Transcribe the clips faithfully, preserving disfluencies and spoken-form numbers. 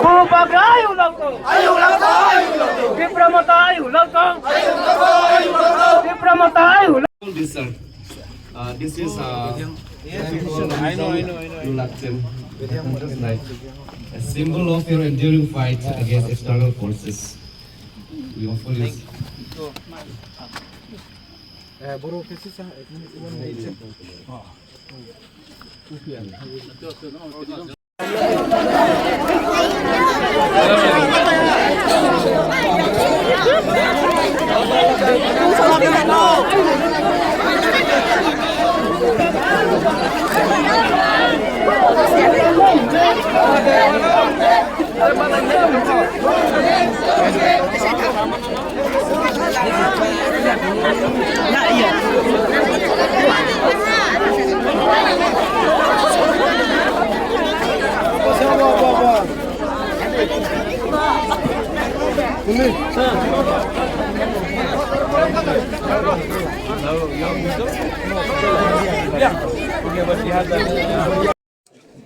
Bubagra ayu lokong. Ayu lokong, ayu lokong. Tipra Motha ayu lokong. Ayu lokong, ayu lokong. Tipra Motha ayu lokong. This, sir. Uh, this is, uh, I know, I know, I know. Lulakchen. Just like a symbol of your enduring fight against external forces. We offer you.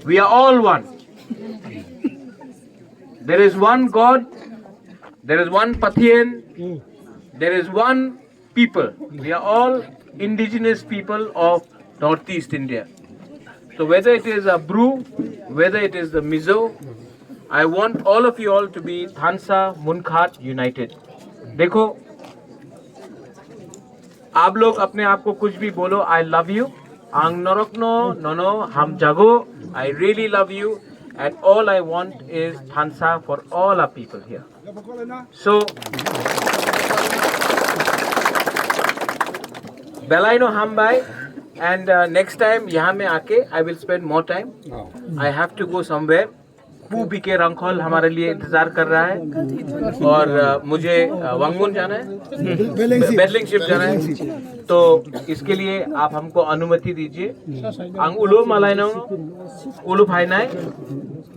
We are all one. There is one God, there is one Pathian, there is one people. We are all indigenous people of Northeast India. So whether it is a Bru, whether it is the Mizo, I want all of you all to be Thansa Munkhat united. देखो, आप लोग अपने आप को कुछ भी बोलो, I love you. Ang norokno nono hamjago. I really love you. And all I want is Thansa for all our people here. So, belaino hambai, and uh, next time यहाँ में आके I will spend more time. I have to go somewhere. Pu B K रंखोल हमारे लिए इंतजार कर रहा है और uh, मुझे uh, वांगमुन जाना है, बेडलिंग शिफ्ट जाना है। तो इसके लिए आप हमको अनुमति दीजिए। Ang ulo malaino, ulo phainai,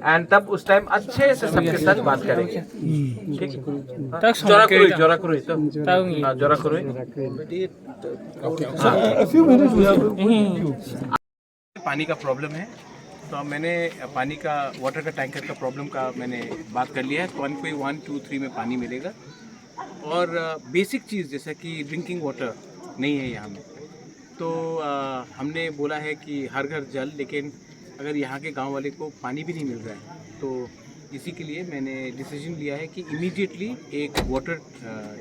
and तब उस टाइम अच्छे से सबके साथ बात करेंगे। ठीक है? जोरा कुरुई, जोरा कुरुई तो। हाँ, जोरा कुरुई। A few minutes we have. पानी का प्रॉब्लम है, तो मैंने पानी का, वाटर का टैंकर का प्रॉब्लम का मैंने बात कर लिया है। कौन कोई वन टू थ्री में पानी मिलेगा, और बेसिक चीज़ जैसा कि ड्रिंकिंग वाटर नहीं है यहाँ में, तो अ, हमने बोला है कि हर घर जल, लेकिन अगर यहाँ के गांव वाले को पानी भी नहीं मिल रहा है, तो इसी के लिए मैंने डिसीजन लिया है कि इमीडिएटली एक वाटर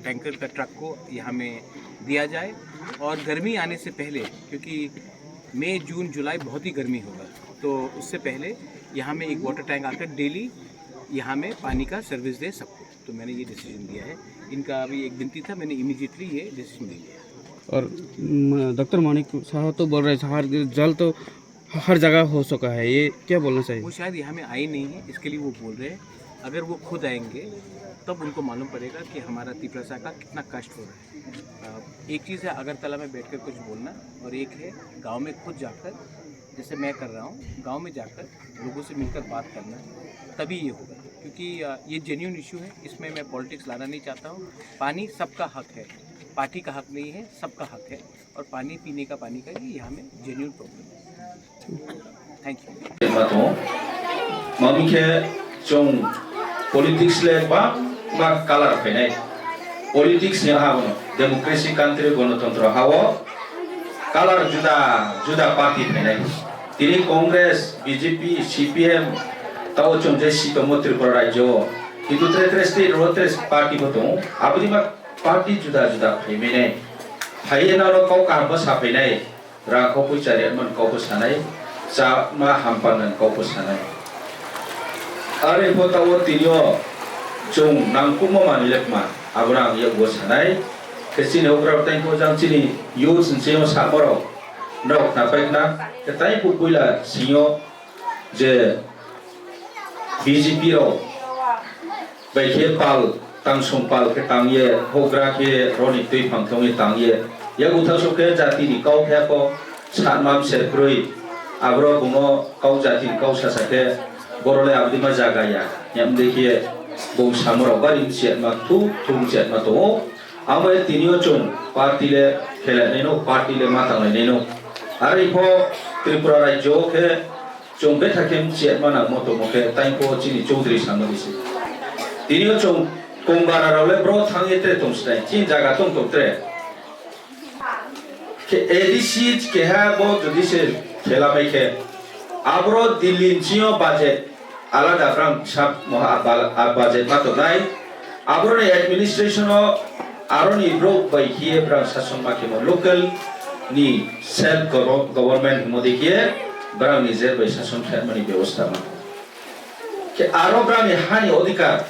टैंकर का ट्रक को यहाँ में दिया जाए, और गर्मी आने से पहले, क्योंकि मई, जून, जुलाई बहुत ही गर्मी होगा, तो उससे पहले यहाँ में एक वाटर टैंक आकर डेली यहाँ में पानी का सर्विस दे सबको। तो मैंने ये डिसीजन लिया है। इनका अभी एक विनती था, मैंने इमीडिएटली ये डिसीजन ले लिया। और म, डॉक्टर मानिक साहब तो बोल रहे हैं, हर जल तो हर जगह हो सका है, ये क्या बोलना चाहिए? वो शायद यहाँ में आए नहीं है, इसके लिए वो बोल रहे हैं। अगर वो खुद आएंगे, तब उनको मालूम पड़ेगा कि हमारा तिपरासा का कितना कष्ट हो रहा है। अ, एक चीज़ है अगरतला में बैठकर कुछ बोलना, और एक है गांव में खुद जाकर, जैसे मैं कर रहा हूँ, गांव में जाकर लोगों से मिलकर बात करना, तभी ये होगा। क्योंकि अ, ये जेन्युइन इशू है, इसमें मैं पॉलिटिक्स लाना नहीं चाहता हूँ। पानी सबका हक है, पार्टी का हक नहीं है, सबका हक है। और पानी पीने का, पानी का भी यहाँ में जेन्युइन प्रॉब्लम है। Thank you. Ma tongo. Mami khe chwng politics le bangma color phainai. Politics ni ha bono democracy country, gonotontro ha o color juda juda party phainai. Tini Congress, B J P, C P M, tao chwng je si tongo Tripura rajyo o. Kintu tre tre state ro tre party bo tongo. Aboni ma party juda juda phaimainai. Phaiye naro kok kaham bo saphainai. Rang kok pui chari man kok bo sanai, cha ma hampan nan kok bo sanai. Are pho tao tini o chwng nangkukma manwi lekma, abono ang yago sanai. Khe chini okra tei pho jang chini youth ni chini o sakma rok, nok na paikna, khe tei pho puila sini o je B J P rok bai khe pal, tangsong pal khe tang ye, houhgra khe roni twi phang thong ye tang ye. Yak uthasuk khe jati ni kau khe ko sanmam se kwrwi. Aboro bono kau jati ni kau sasa khe borok le abdi ma jaga ya. Yam de khe bung samurok bari msiat ma thu, thu msiat ma tongo. Amo e tini o chwng party le khela nai no, party le ma tang lai nai no. Are pho Tripura rajyo khe Chwng betha khe mchiyatma nangmo tongmo khe taipho chini Chaudhary samani se. Tini o chwng Kongbara rok le bro thangwi tre tong sinai, chini jaga tong tong tre. Khe A D C keha bo jodi se khela bai khe, aboro Delhi ni sio budget alada brang sab moha a bal-, a budget ma tongnai. Aboroni administration o aroni borok bai khiye brang sason ma khemo local ni self govo-, government himo de khiye brang nijer bai sason khe mani bebosta ma. Khe aro brani hani odhikar,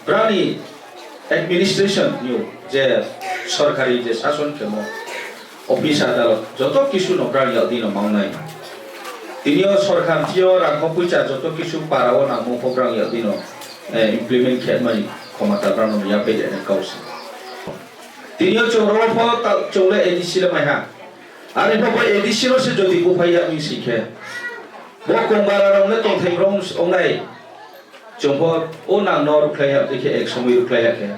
brani administration ni je sorkari je sason khemo office adalot joto kisu no brang yag dino mangnai. Tini o sorkar tio rangkho puisa joto kisu para o nangmo pho brang yag dino, eh, implement khe mani khomata brang no yapri de kau se. Tini o chwng ro pho ta-, chwng le A D C le mai ha. Ani pho bai A D C no se jodi buphai ya mi si khe. Bo Kongbara rok le tongthai rong ongnai. Chwng pho o nang no rwkhlai ya, tei khe ek somoi rwkhlai ya khe.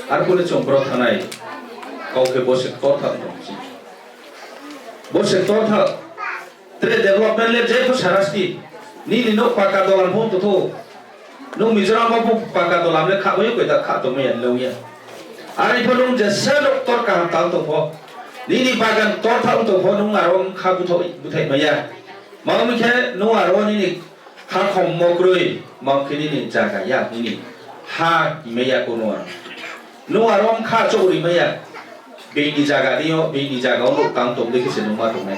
Ar kule chwng borok thanai. Kau khe bo se tor thang tong si. Bo se tor thang. Tre development le jepho sarasti. Nini no paka dolan phone to tho. Nung Mizoram o pho paka dolam le kha bai koi da kha to maya lo ya. Ari pho nung je se doctor kaham tang to pho. Nini bagan tor thang to pho nung aro kha buthai buthai maya. Mami khe nung aro nini kha khom mokroi, mami khe nini jaga ya nini ha maya kono. Nung aro wng kha chokri maya, bini jaga dio, bini jaga o nuk tang tong de khe se nung ma tongnai.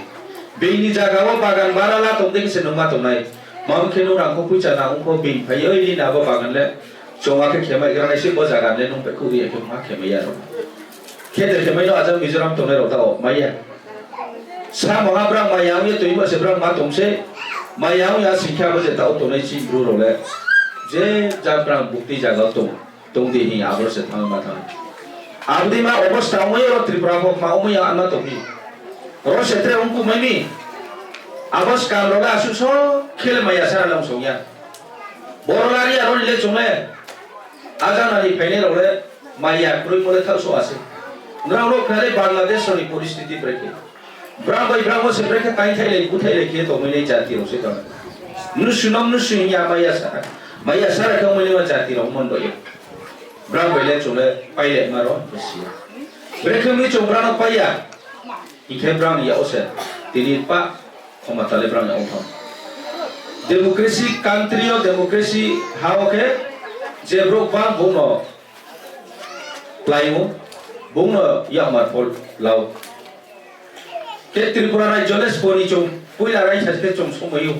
Bini jaga o bagan barala tong de khe se nung ma tongnai. Mami khe nung rang kho puisa na wng kho bini phai oi ni na bo bagan le chonga khe khemai gra nai se bo jaga le nung pai khu ya khe ma khemai ya rok. Khe de khemai no ajang Mizoram tongnai rok ta o maya. Samo ha brang maya wng ye twi ma se brang ma tong se. Maya wng ya singkha bo je ta o tongnai chini bru rok le. Je ja brang bukti jaga o tong. Tongdi hi aboro se thangwi ma thang. Abdi ma obosta wngwi oro Tripura bo ma wngwi ya anna tongdi. Oro se tre wngku mai mi. Abo skang roga asu so khele maya sara lang songya. Boro lari aro le chongle. Ajang nani phaine role maya kroi mole thal so ase. Nrang ro khale Bangladesh ni poristiti brekhe. Brang bai brang bo se brekhe tain thailai, buthailai khe tongmani jati rok se tong. Nusu nom nusu hinya maya sara. Maya sara khe mani ma jati rok mon doyo. Brang bai le chole paile ma ro bisi. Brekhe mi chong brang paya. Hingkhe brang ya ose. Tini pa khoma tale brang ya ongtham. Democracy country o democracy ha o khe je bro bang bo no Plaio, bungno yakmar pol lao. Khe Tripura rajyo le soni chong, puila raisa khe chong somaio.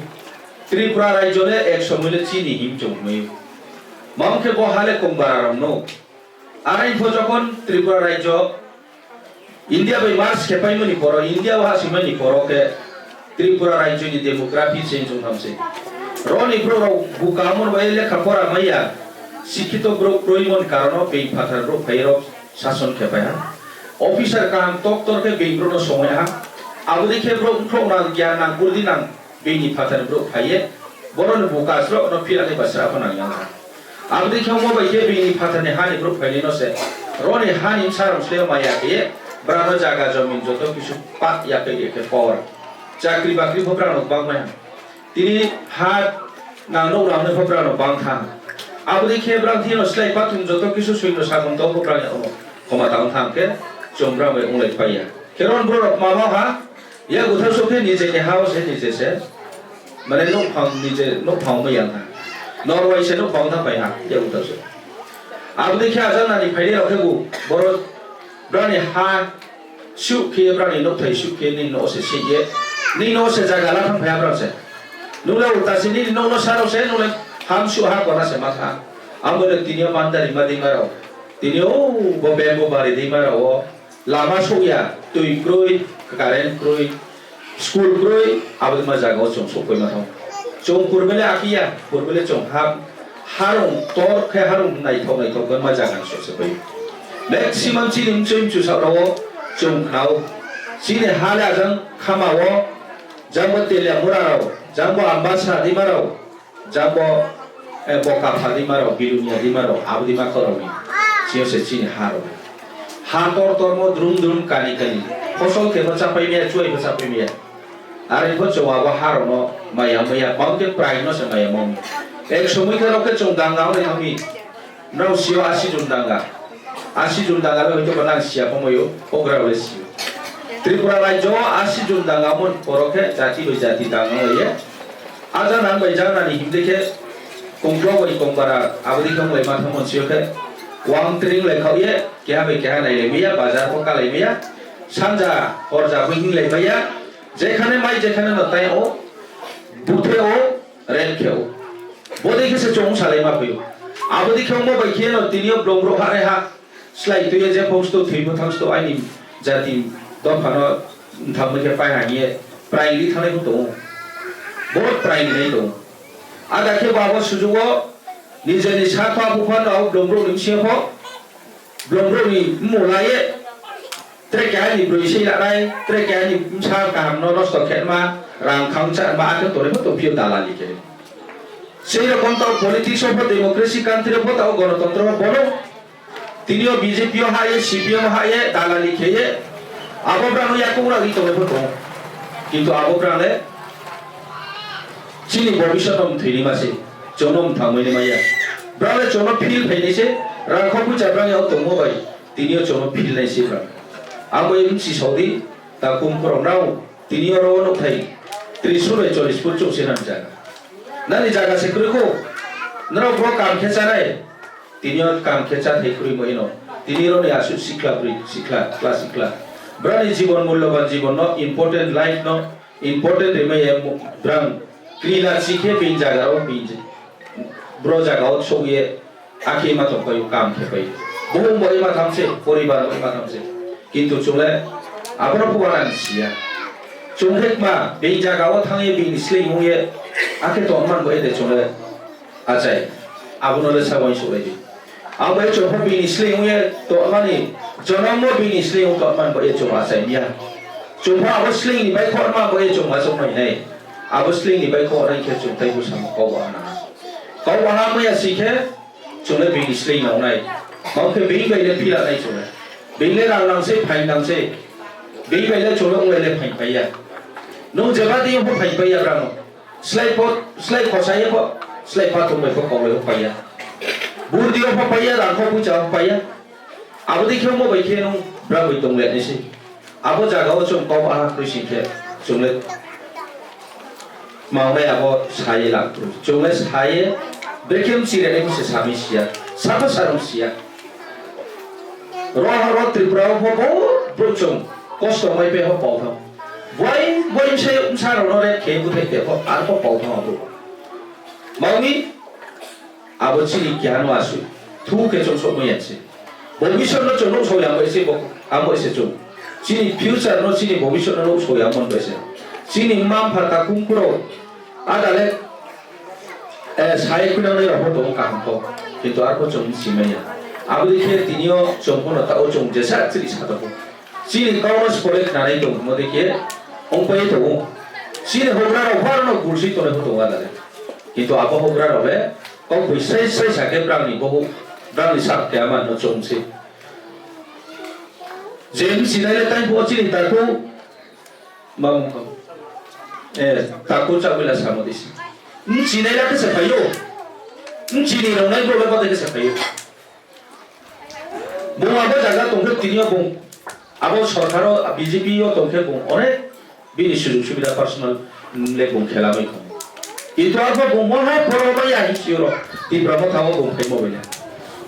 Tripura rajyo le ek somoi le chini him chong maio. Mam khe bo hale Kongbara rok no. Arai pho jokhon Tripura rajyo India bai merge khe paimani poro, India o ha swimani poro khe Tripura rajyoni demography change wng thamse. Roni borok rok buka amon bai lekha pora maya, sikhito borok kroimon karono beng phatar borok phai rok sason khe pai ha. Officer kaham tok tor khe beng borok no songwi ha. Aboni khe borok wngkhok nang, gyan nang, burdi nang, bini phatar borok phaiye, boroni buka asrok no phira khe basra phano yang ha. Aboni khe omo bai khe bini phatarni hani borok phainai no se, roni hani bwsarok se maya khe, brano jaga jomin joto kisu pak ya khe khe power. Chakri bakri pho brano bang maya. Tini ha nang nok rang pho brano bang tha. Aboni khe brang thino slai pathum joto kisu suino sagon to pho brang ya omo. Khoma tang tham khe chwng brang bai onglai paiya. Khe ron borok mama ha, ya guthar sokhe nije ni ha o se nije se. Mane nokphang ni je nokphang wngma yang ha. Norway se nokphang wngna pai ha, ya uta se. Aboni khe ajak nani phaini rok khe bo borok brani ha suk khe brani nokthai suk khe nini no se se ye. Nini no se jaga la thang phai ha brang se. Nula uta se nini no no saro se nula ham su ha kona se ma tha. Abo le tini o mandari ma dei ma rok. Tini o bo bembo bari dei ma rok o. Lama sokya, twi kwrwi, current kwrwi, school kwrwi, aboni ma jaga o chwng sok paima thang. Chwng purbele akiya, purbele chwng ha, harung tor khe harung naithok naithok ma jaga ni sok se pai. Maximum chini mchwi mchu sak rok o chwng khnao. Chini ha le ajang khama o, jang bo Teliamura rok, jang bo Ambasa dima rok, Jabo, eh, boka pha di maro, bilunia di maro, abo di ma khoroknwi. Chini se chini ha rok. Ha tor tor mo drum drum kani kani. Phosol khe bo chapai maya, chuai bo chapai maya. Are pho chwng abo harokno maya maya, bang khe pride no se maya maya. Ek somoi khe rok khe chwng danga wngwi thangmi. Nrao sio asi jun danga. Asi jun danga le hoito ba nang sia pho mayo, ogra le sio. Tripura rajyo o asi jun danga mon poro khe jati bai jati danga wngwi ye. Aja nang bai jana ni himde khe kongklo bai kongbara abodi khe wng lai ma thang mon sio khe. Wang tring lai khao ye, keha bai keha nai lai maya, bazar pho ka lai maya. Sanja horja bai hing lai maya. Jekhane mai jekhane no tai o, buthe o, rem khe o. Bodei khe se chwng salai ma phaio. Abodei khe omo bai khe no tini o blong bro ha re ha. Slai twi je phong sto thwi bo thang sto aini jati dopha no thang khe pai ha ye. Prai ri thanai bo tongo. Bo prai ri nai tongo. Ada khe bo abo sujuk o nijeni sakha bupha no blong bro ni bisi pho. Blong bro ni mulai ye. Tre keha ni broi se nai, tre keha ni bwsa kaham no nosto khe ma, rang khang cha ma, akhe tore bo topio dalali khe. Sei rokom tao politics o bo democracy country o bo tao gonotontro o bono. Tini o B J P o ha ye, C P M o ha ye, dalali khe ye. Abo brang no yakung ragwi tongwi bo tongo. Kintu abo brang le chini bobisot no mthwini ma se, chwng no mthangmani ma ya. Brang le chwng no feel phainai se, rang khok bwcha brang ya o tongmo bai. Tini o chwngno philnai se ba. Abo em si saudi, ta kum khorok nao, tini oro o nukthai, tris phut bai chollis phut chuk se nani jaga. Nani jaga se kwrwi kho, norok bo kam khe chanai, tini o kam khe cha thai kwrwi mo ino, tini oro ni aswk sikla bwrwi, sikla, sikla, sikla. Brani jibon, mulloban jibon no, important life no, important rwmai ya brang, krila chi khe bini jaga o bini, bro jaga o sok ye, Akhe ma tong paio, kam khe paio. Buhum bo ima thamse, poribar bo ima thamse. Kintu chwng le abono phuarani siya. Chwng khe ma bini jaga o thangye bini slei wngye akhe tongman bo ede chwng le achai. Abono le sa uansuk lai di. Abo e chwng pho bini slei wngye tongmani, jonom bo bini slei wng tongman bo e chwng achai miya. Chwng pho abo slei ni bai khorma bo e chwng ma chwng mai nai. Abo slei ni bai khorma khe chwng tai bwsamo kok bo hana. Kok bo hana maya si khe Chwng le bini slei nongnai. Mao khe bini bai le pila nai chwng le. Bini le rang nang se, phain nang se. Bini bai le chwng le wng lai le phain pai ya. Nwng jeba di pho phain pai ya brano. Slai pho, slai khosa ye pho, slai pathum bai pho kok lai pho pai ya. Bur di pho pai ya, rang pho pucha pho pai ya. Abo di khe mo bai khe nwng bra bai tong le nai se. Abo jaga o chwng kok aha kwrwi sing khe chwng le mangnai abo saye lang phuru. Chwng le saye brekhe mchi rwnai se sami siya. Sabo sarum siya. Ro ha ro Tripura o pho bo bro chwng kosto mai pe ho pau thang. Boi boi mse msa ro no re khe buthai te pho ar pho pau thang abo. Mangni Abo chini keha no aswk. Thu khe chwng sok maya se. Bobisot no chwng nuk sok yang bai se bo, amo se chwng. Chini future no chini bobisot no nuk sok yang mon bai se. Chini mma mpha ta kum kuro. Ada le, eh, sai khuna nai rok bo tong kaham kho. Kintu arko chwng si maya. Abo dikhe tini o chwng bono ta o chwng jesa chiri sa tongo. Chini kok no se pore khnanai tong hwnma de khe wng pai tongo. Chini hokra rok phano gulsi tonwi tongo adale. Kintu abo hokra rok le kok bai sai sai sa khe brang ni bohu, brang ni sak khe ama no chong se. Je wng sinai le tai bo chini takhuk ma wng kha. Eh, takhuk chak bila samo disi. Wng sinai le khe se phaio. Wng chini rok nai bo le bo de khe se phaio. Bung abo jaga tongkhe tini o bung abo sorkar o B J P o tongkhe bung onek bini sujug subida personal le bung khelamai kho. Kintu arpho bung mo hai poro bai ya hisi oro Tipra Motha o bung phaimo bai le.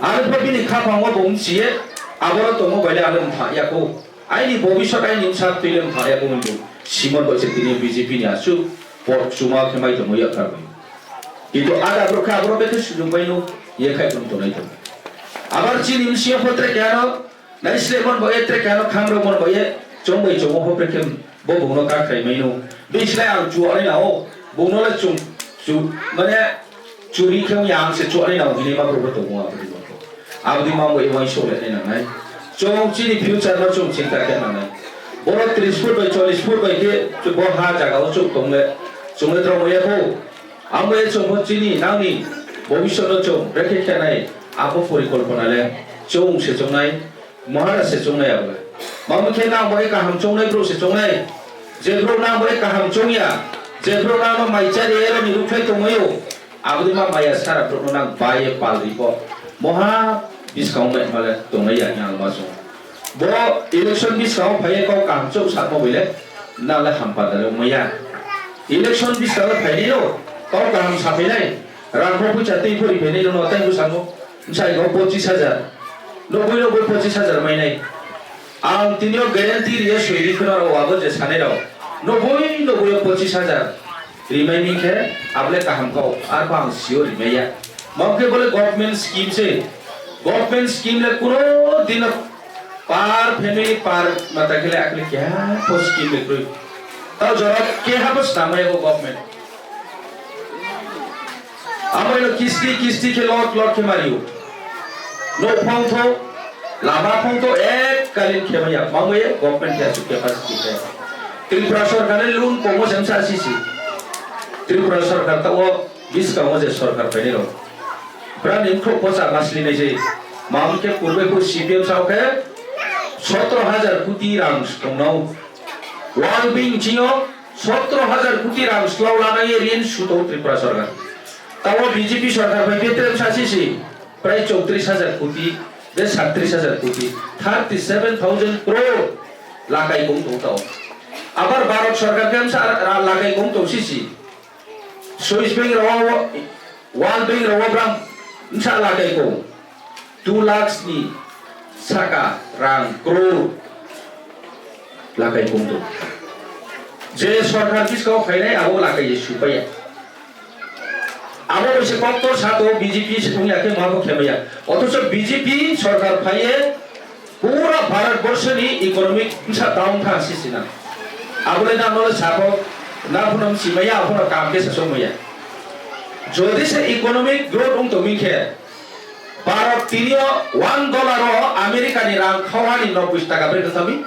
Arpho bini khaphang o bung siye aboro tongmo bai le ano wngkha ya kho. Aini bobisot aini bwsa twi le wngkha ya kho wngkha. Simon bai se tini B J P ni aswk por chuma khe mai tongmo ya kharmai. Kintu ada borok khe aborok bekhe sujung bai no ye khai tong tonai tong. Abar chini bisi o photre khe ano nai sle mon bo ye tre khe ano kham rok mon bo ye chong bai chong o photre khe bo bung no ka khai mai no. Bisi lai ang chu ani na o bung no le chung chu mane churi khe ya ang se chu ani na o hini ma borok tong o abri. Aboni mango e uansuk le nai nangnai. Chwng chini future no chwng chinta khe nangnai. Borok tris foot bai chollis foot bai khe bo ha jaga o chwng tong le, chwng le tongmo ya kho. Amo e chwng bo chini nangni bobisot no chwng brekhe khe nai. Abo porikolpona le chwng se chwngnai, Maharaj se chwngnai abo le. Mamo khe nang bai kaham chwngnai bro se chwngnai. Je brouh nang bai kaham chongya, je brouh nang no mai chari ero ni rukhlai tongmaio, aboni ma maya sara brouh no nang bai ye pal ri bo. Moha biskang bai male tongnai ya yang ma song. Bo election biskang phai ye kau kaham chok sa mo bile nang le ham pa dale maya. Election biskang phai ni lo kau kaham sa phai nai. Rang pho pucha tei phori phai ni lo no tai bu sango. Msai go pochis hajar. No bui no bui pochis hajar mai nai. Ang tinio guarantee riya soi ri kheno rao abo je sanai rao. Noboi noboi o pochis hajar rimai ni khe able kaham kau, ar bo ang sio rimai ya. Mao khe bole government scheme se. Government scheme le kuno din par family par mata khe le akle keha po scheme le kroi. Tao jora keha bo snamai bo government. Amai no kisti kisti khe lot lot khe mario. No phongtho, lama phongtho ek kalin khe maya, mamwe government khe asuk capacity khe. Tripura sarkar ni loan komo sem sa sisi. Tripura sarkar ta o biskango je sarkar paini rok. Brani khro pocha masli nai je. Mam khe purbe pur C P M sao khe sotro hajar koti rang tongnao. World Bank chino sotro hajar koti rang slao lana ye rin suto Tripura sarkar. Tao B J P sarkar bai betrem sasi si prai chowtris hajar koti, de satris hajar koti, thirty seven thousand crore lakai kong tong tao. Abar Bharat sarkar khe msa ra lakai kong tong sisi. Swiss bank rao, World Bank rao bram msa lakai kong. Two lakhs ni saka rang crore lakai kong tong. Je sarkar biskao phainai abo lakai je supaya. Abo bai se koktor sato B J P se tongya khe mabo khemaya. Othocho B J P sarkar phaiye pura Bharat borshoni economic msa down tha sisina. Abole na nole sabo na phuno simaya abono kam khe se somaya. Jodi se economic growth wng tongmi khe Bharat tinio one dollar o America ni rang khawani noboi taka bre khasabi.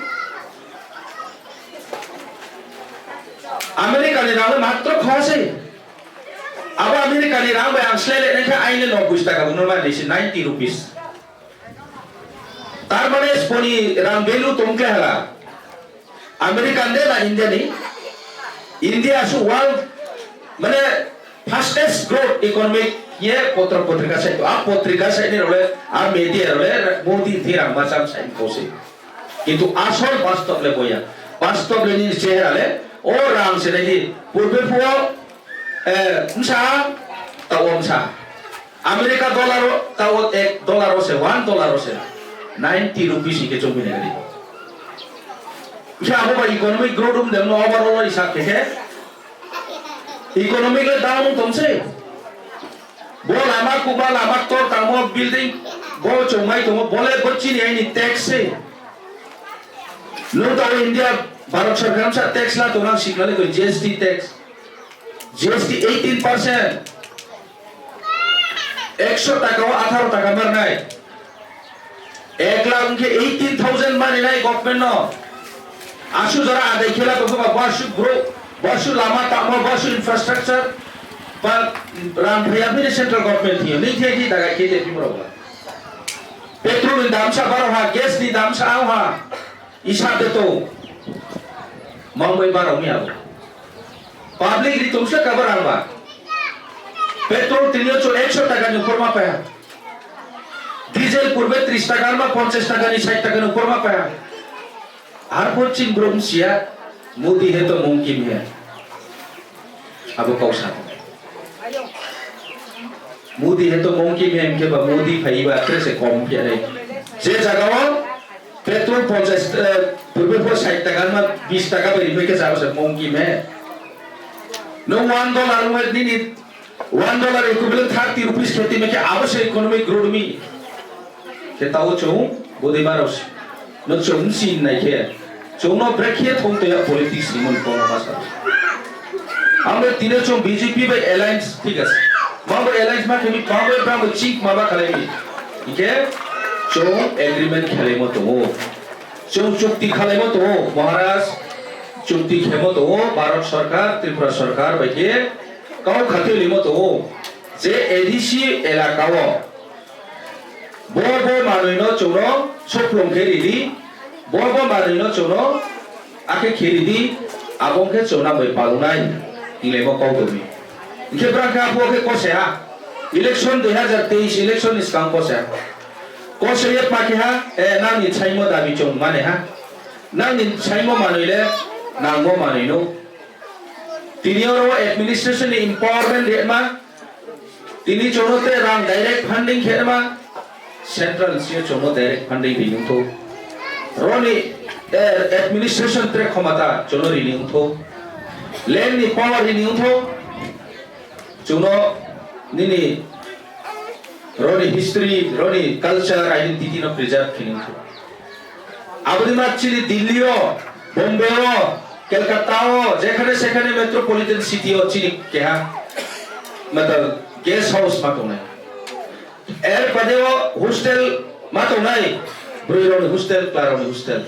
America ni rang le matro khawa se. Abo America ni rang bai ang slele nai kha aile noboi taka buno ma nisi ninety rupees. Tar mane sponi rang value tong khe hala. American de na India ni? India su world mane fastest growth economic ye potro potrika sai to. A potrika sai ni role a media role Modi thirang macham sai ko se. Kintu asol bastob le boya. Bastob le ni chehra le o rang se ni purbe phuo eh msa ta o msa. America dollar o ta o ek dollar o se one dollar o se ninety rupees ni ke chongmini gari. Khe abo ba economic growth um dem no overall hisab khe khe economic le down tong se. Bo lama kuba lama tor tamo building bo chongmai tongo bole bo chini aini tax se. Nung ta o India Bharat sarkar sa tax la tonang siknale ko G S T tax. G S T eighteen percent. Ekso taka o atharo taka marnai. Ek lakh wngkhe eighteen thousand maninai government no. Asu jora adai khela tongkha ba basu bro, basu lama tamo, basu infrastructure ba ram phaya bini central government thiyo. Ni thai thai daga khete bimro ba. Petrol ni dam sa baro ha, gas ni dam sa ha. Isa beto. Mangbai barok ni abo. Public ri tongsa kabar ang ba. Petrol tinio cho ekso taka ni upor ma paya. Diesel purbe tris taka ma ponchas taka ni sait taka ni upor ma paya. Ar bo chin brum sia. Modi he to mumkin he. Abo kau sa. Modi he to mumkin he, hingke ba Modi phai ba tre se kom phiya nai. Je jaga o petrol ponchas, eh, purbe pho sait taka ma bis taka bai rimai khe jabo se mumkin he. No one dollar wngwi nini one dollar equivalent thirty rupees kheti mekhe abo se economic growth mi. Khe tao chwng bwdwi barok no chwng sin nai khe chwng no brekhe thong toya politics ni mun kono masa. Amre tine chwng B J P bai alliance thik ase. Mabo alliance ma khemi mabo bramo chik maba khalai mi. Hingke chwng agreement khalai mo tongo. Chwng chukti khalai mo tongo. Maharaj chukti khemo tongo. Bharat sarkar, Tripura sarkar bai khe kau khatwi limo tongo. Je A D C elaka o Bo bo manwi no chwngno soplong khe ridi, bo bo manwi no chwngno akhe khe ridi, Abo wngkhe chwngno bai palwnai, hinglai bo kok tongwi. Hinkhe bwrang khe abo khe kose ha. Election dui hazar teis election ni swkang kose ha. Kose ye pakhe ha, eh, nangni saimo dabi chwng mane ha. Nangni saimo manwi le nangbo manwi no. Tini oro administration ni empowerment rema. Tini chwngno tei rang direct funding khe ma, central sio chwngno direct funding rini wngtho. Roni, eh, administration tei khomata chwngno rini wngtho. Land ni power rini wngtho. Chwngno nini roni history, roni culture, identity no preserve khini wngtho. Aboni ma chini Delhi o, Bombay o, Kolkata o, jekhane sekhane metropolitan city o chini keha, matlab, guest house ma tongnai. Er bade o hostel ma tongnai, bwrwi rokni hostel, chwla rokni hostel.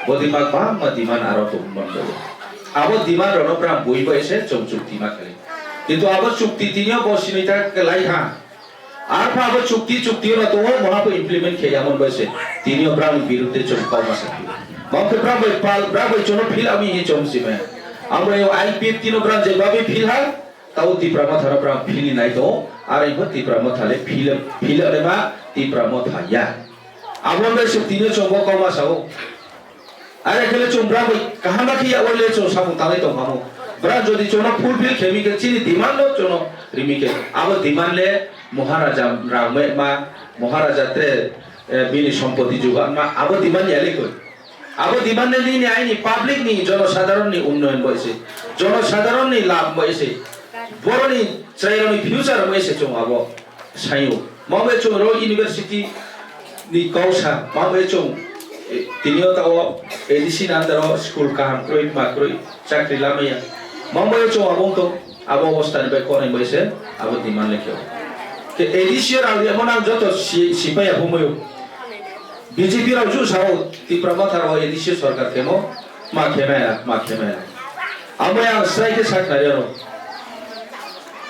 Bodi ma bangma demand aro tong mando. Abo demand rokno bwrang bui bai se chwng chukti ma khlai. Kintu abo chukti tini o bo sinita lai ha. Arpha abo chukti, chukti ono tongo, moha bo implement khe yamon bai se. Tini o brang birudde chwng kok ma sa. Mom khe brang bai pal, brang bai chono phil ami hi chom si me. Amo yo I P F T no brang je babi phil ha, tao Tipra Motha no brang phil ni nai tongo. Are bo Tipra Motha le phil, phil le ma Tipra Motha ya. Amo bai se tini o chwng bo kok ma sa o. Are khe le chwng brang bai kaham khe ya, oi le chwng samung tanglai tong kha mo. Brang jodi chwngno fulfill khe mi khe chini demand no chwngno ri mi khe. Abo demand le Maharaja rang me ma, Maharaja tre, eh, bini sompoti juga ma, abo demand ya le koi. Abo demand le nini aini public ni jonosadharon ni unnoyon bo ese. Jonosadharon ni labh bo ese. Boroni chwrairokni future bo ese chwng abo. Sayo. Mabo chwng ro university ni kok sa, mabo chwng, eh, tini o tao A D C ni under o school kaham kwrwi, ma kwrwi, chakri lamaya. Mabo chwng abo wngtong, abo obostha ni bai konai bai se, abo demand le khe o. Khe A D C o rang riyamo nang joto si-, sipai ya phumui o. B J P rok ju sao, Tipra Motha rok A D C o sorkar khemo, ma khemaya, ma khemaya. Amo yang srai khe sakhnari aro.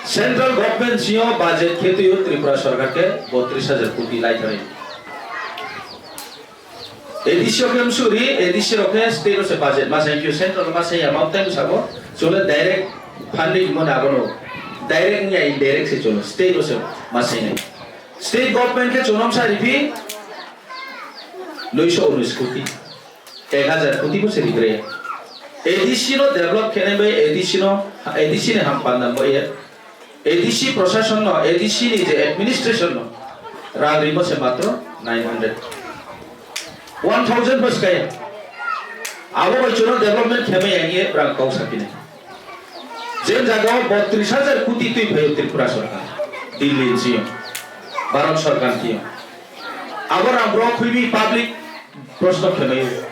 Central government sio budget khe tuyo Tripura sorkar khe botris hajar koti lai thani. A D C o khe msuri, A D C rok khe state o se budget ma sai khe central ma sai ya ma tei sabo chole direct funding mo na bono. Direct ya indirect se chole state o se ma sai nai. State government khe chonom sa ripi noisho unis koti. Ek hajar koti bo se rikre. A D C no develop khenai bai A D C no, A D C ni ham panda bo ye. A D C proshashon no, A D C ni je administration no rang rimo se matro nine hundred. One thousand bo se kaya. Abo bai chwngno development khe bai yang ye brang kok sakini. Je jaga o botris hajar koti twi phaio Tripura sorkar, Delhi ni sio, Bharat sorkar tio. Abo rang bro khwibi public proshno khemaio.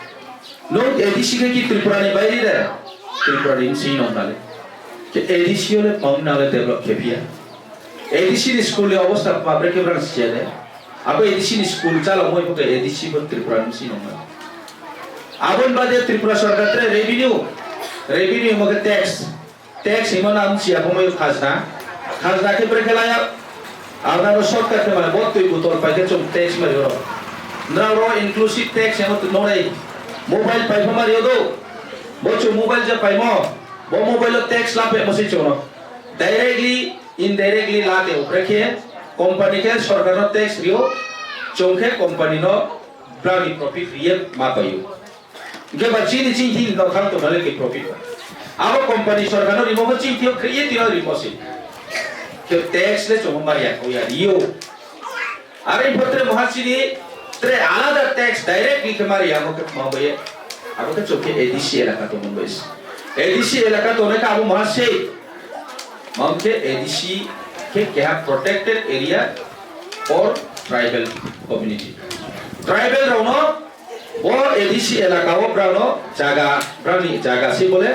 Nwng A D C khe ki Tripura ni bairi de? Tripura ni bisi nong nale. Ke A D C ole paung nale develop khe phiya. A D C ni school ni obostha mabre khe brang siya de. Abo A D C ni school chala moi photo A D C bo Tripura ni bisi nong nale. Abon bade Tripura sorkar tre revenue, revenue mo khe tax. Tax himo na wngsi ya, bo mai khajna. Khajna khe brekhe laya. Ang nang no shortcut khe mane bo twi botol pai khe chwng tax mari oro. Nang ro inclusive tax himo twi nonai. Mobile pai pho mari odo. Bo chwng mobile je paimo. Bo mobile o tax la phe mo si chwng no. Directly, indirectly la te o. Brekhe company khe sorkar no tax rio. Chwng khe company no brani profit riye ma paio. Hingke ba chini chini thini nokhang tongna le ke profit ba. Abo company sorkar no rimo bo chini thio khriye tino rimo si. Ke tax le chomo mari ya, oya rio. Are photre moha chini tre alada tax direct ni ke mari ya, abo ke ma boye. Abo ke choke A D C elaka tongmo boye. A D C elaka tongnai ka abo moha sei. Mangke A D C ke keha protected area for tribal community. Tribal rokno bo A D C elaka o brano jaga, brani jaga se bole,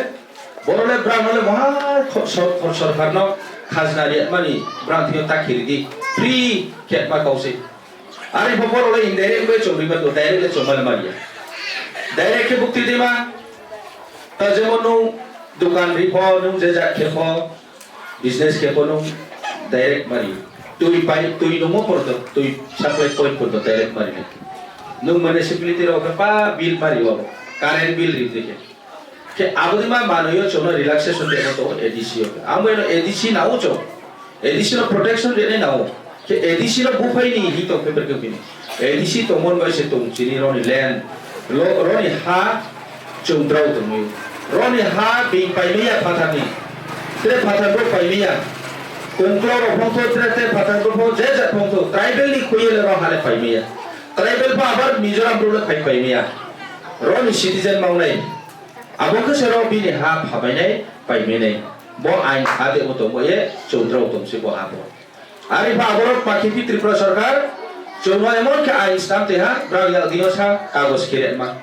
borole brano le moha kho-, sor-, sor-, sorkarno khajna riyamani brang thio ta khiridi free khetma kausai. Ari bo borole indirect bai chongri ba to direct le chongma le mariya. Direct ke bukti dima, ta jemon nung dukan ri pho, nung je jak khe pho, business khe pho nung direct mari. Twi pai, twi nungmo porto, twi supply point porto direct mari. Nung municipality rok khe pa bill mari o, current bill ri de khe. Khe aboni ma manwi o chwngno relaxation rwna tongo A D C o. Amo eno A D C nao chwng. A D C no protection rwna nao. Khe A D C no buphai ni hi tong paper khe bini. A D C tongmon bai se tong chini roni land. Lo-, roni ha chwng drao tongwi. Roni ha bini paimaya phatarni. Tre phatar bo paimaya. Kongklo rok phongtho tre tre phatar bo pho je jat phongtho. Tribal ni khuyele ro hale paimaya. Tribal pha abar Mizoram rule phai paimaya. Roni citizen mawnai. Abo khe se rok bini ha phabainai, paimainai. Bo ain ha de bo tongbo ye chwng drao tongsi bo ha bo. Ari pha aborok pakhipi Tripura Sarkar chwngno emon khe ain stam te ha, bwrang yak dino sa kagoj khe rema.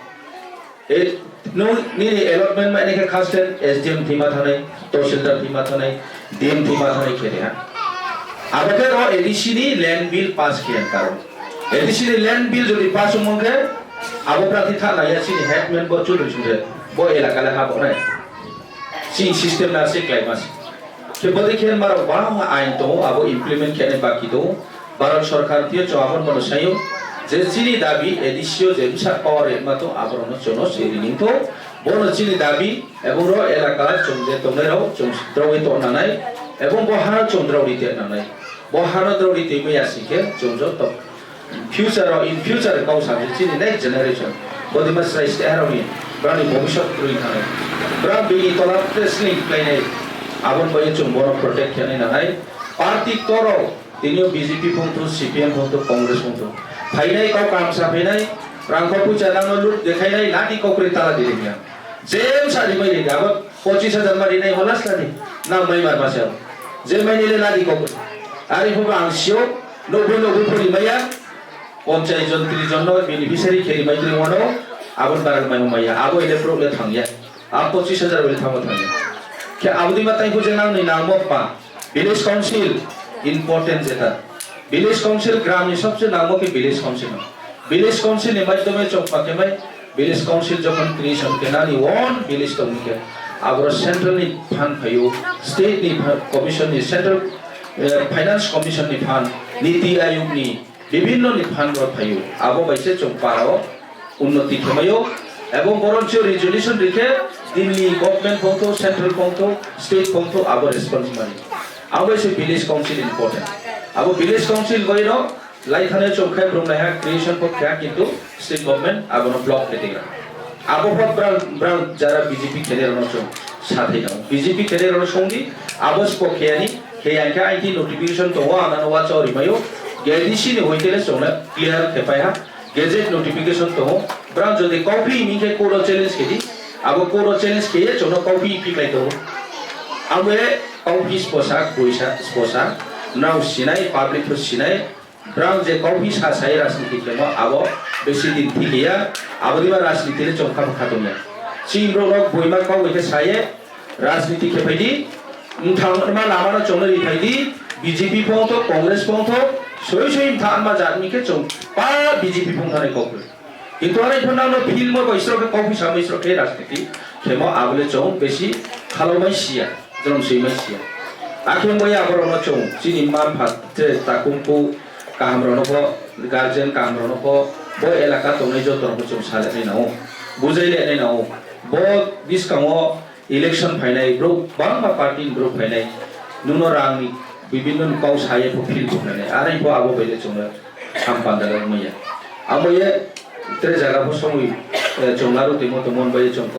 E, no, nini allotment ma nini khe khas ten S D M thima thanai, Tahsildar thima thanai, D M thima thanai khe ha. Abo khe ro A D C ni land bill pass khe karon. A D C ni land bill jodi pass wngmang khe, abo prarthi thang naiya chini headman bo Chudri Sundre, bo elaka le ha bo nai. Chini system na se klai mas. Khe bodi khe marok bang ain tongo, abo implement khe nai baki tongo. Bharat Sarkar tio chwng abono bono sayo je chini dabi A D C o je bwsa power rema to aborokno chwngno se rining to. Bono chini dabi ebong ro elaka chwng je tongnai rok chwng drogwi tong nanai ebong bo hano chwng drogwi te nanai. Bo hano drogwi te maya singkhe chwng joto future o, in future kau sa je chini next generation bodima srai se harokni brani bobisot kroi nanai. Bra bini tola wrestling khlainai abon bai chwng bono protect khenai nanai. Party toro Tinio B J P phungthu, C P M phungthu, Congress phungthu. Phainai kok kamsa phainai, rangkho pucha nangno look dekhainai, lati kokri tala di ringya. Jem sa rimai ringya, abo pochis hajar ma rinai holas lani, na mai mar masa. Jem mai nile lati kokri. Ari phuba ang sio, nokboi nokboi pho rimaya, ponchais jon, tris jon no beneficiary khe rimai ring wano, abon barak mai maya, abo ile pro le thangya. A pochis hajar bai thango thangya. Khe aboni ma taibo je nangni nangmo pa. Village Council important jeta. Village Council gram ni sabse nangmo khe Village Council no. Village Council ni maidhyome chokma khe mai Village Council jokhon creation khe nani one village tongni khe aboro central ni fund phaio, state ni fund, commission ni central, eh, finance commission ni fund, niti ayog ni bibhinno ni fund rok phaio, abo bai se chwng para o unnoti khemaio, ebong boron chio resolution rikhe Delhi government pongtho, central pongtho, state pongtho abo response mani. Abo bai se village council important. Abo village council bai no lai thane chwng khai brum lai ha creation pok kha kintu state government abo no block khe tei. Abo pho brang, brang jara B J P khenai rokno chwng sathai nango. B J P khenai rokno songdi, abo spo kheyani, kheyang khe aiti notification tongo, anano wacha rimaio, A D C ni hoitele chwngno clear khe pai ha, gazette notification tongo, brang jodi kauphi himing khe court o challenge khedi, abo court o challenge kheye chwngno kauphi phiklai tongo. Abo e kauphi sposa, boisa sposa, nrao sinai, public pho sinai, Brang je kauphi sa sai rajniti khemo abo besi din thik ya, abo diba rajniti le chong kha bwkha tongya. Chini borok rok boima kau bai khe saye rajniti khe phaidi, wngthang ma lama no chongna ri phaidi, B J P pongthok, Congress pongthok, soi soi wngthang ma jat ni khe chong pa B J P pongthani kok. Kintu aro iphano nangno film o bai srok khe kauphi samwi srok khe rajniti khemo abole chong besi khalomai siya, jrom swimai siya. Akhe wngbai aborokno chong chini ma pha tre takungku kahamrokno pho, guardian kahamrokno pho, bo elaka tongnai jotorokno chong salenai nango, bujai lenai nango. Bo bwskango election phainai borok bangma party ni borok phainai, nwngno rangni bibinno ni kok saye pho film bo phainai, aroni pho abo bai le chongnai. Ham panda le wngmaya. Amo ye tre jaga bo songwi, eh, chwng laro tongmo tongmo bai chwng.